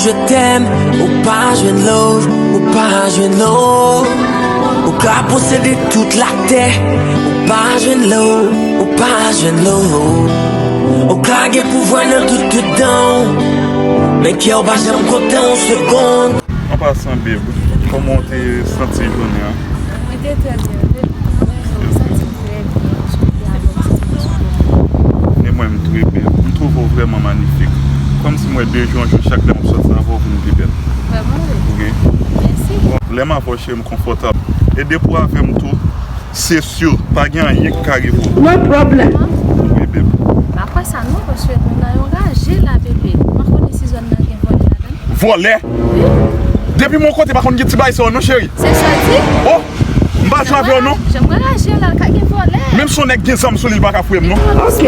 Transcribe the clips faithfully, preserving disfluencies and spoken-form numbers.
Je t'aime, ou pa jwenn love, ou pa jwenn love. Ou ka posede tout latè, ou pa jwenn love, ou pa jwenn love. Ou ka gen pouvwa nan tout, tout dan w, men kè w pa janm kontan yon segonn. An pasan, babe, kòman w te santi jounen an? Mwen te trè byen, babe. Mwen santi m trè byen. Jodi a, mwen santi m trè byen. E mwen, m trè byen. M twouve w vrèman manifik. Kòmsi m wè de jou an jou, chak lè m ap sòti avè w, w vin pi bèl. Vrèman, wi. Wi. Mèsi. Bon, lè m avè w, cheri, m konfòtab. E depi w avè m tou, se si, pa gen anyen ki ka rive w. No problem. Wi, babe. M pa kwè sa non, paske nou nan yon raje la, bebe. M pa konnen si zòn nan gen vòlè ladan l. Vòlè? Wi. Depi m yon kote, pa konn gen ti bagay sa yo non, cheri. Se sa di? Oh, m pa jwe avè w non. Jan mwen raje la, ka gen vòlè. Menm si yon nèg gen zam sou li, li pa ka fouye m non. Ok.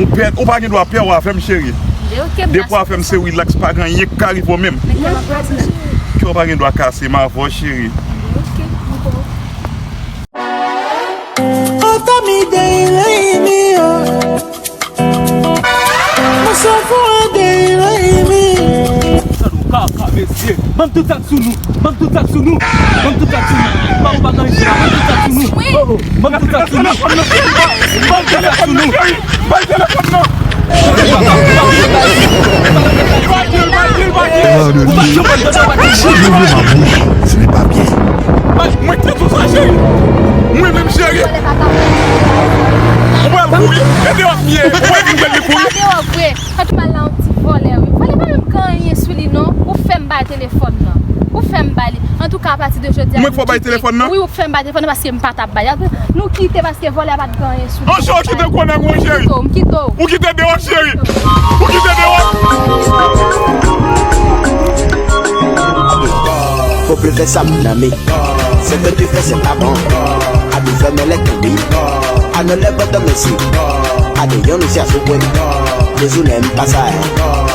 Ou bèt, ou pa gen dwa pè w avè m, cheri. Depi w avè m, se relax, pa gen anyen ki ka rive w menm. Kè w pa gen dwa kase, m avè w, cheri. Ok, m konprann. Otamide ileimi o. Mwen se fou ede ileimi. Sa nou kaka, mesye. Ban m tout sa k sou nou. Ban m tout sa k sou nou. Ban m tout sa k sou nou. Pa ou pa nan isi la. Ban m tout sa k sou nou. Oh, oh. Ban m tout sa k sou nou. Ban m tout sa k sou nou. Bay telefòn nan. Erreur de lieu. Ouvre ma bouche, ce n'est pas bien. Mwen te tou sa, cheri. Mwen menm, cheri. Ou pral kouri. E deyò m ye. Ou pral vin bèl li kouri. Sa te mal la, yon ti vòlè, wi. Vòlè pa menm gen anyen sou li, non. Ou fè m bay telefòn nan. Ou fè m bay li. Antouka, apati de jodi a, mwen fò bay telefòn nan? Wi, ou fè m bay telefòn nan paske m pa t ap bay. Nou kite paske vòlè a pa t gen anyen sou li. Anchè, ou kite gwo nèg ou, cheri. M kite w, m kite w. Ou kite deyò, cheri. Ou kite deyò. Faut plus faire ça, mon ami. Ce que tu fais, c'est pas bon. À nous fermer les couilles. À nos lèvres de Messi. À des yeux, nous, c'est à souper. Désolé, m pa sa, hein.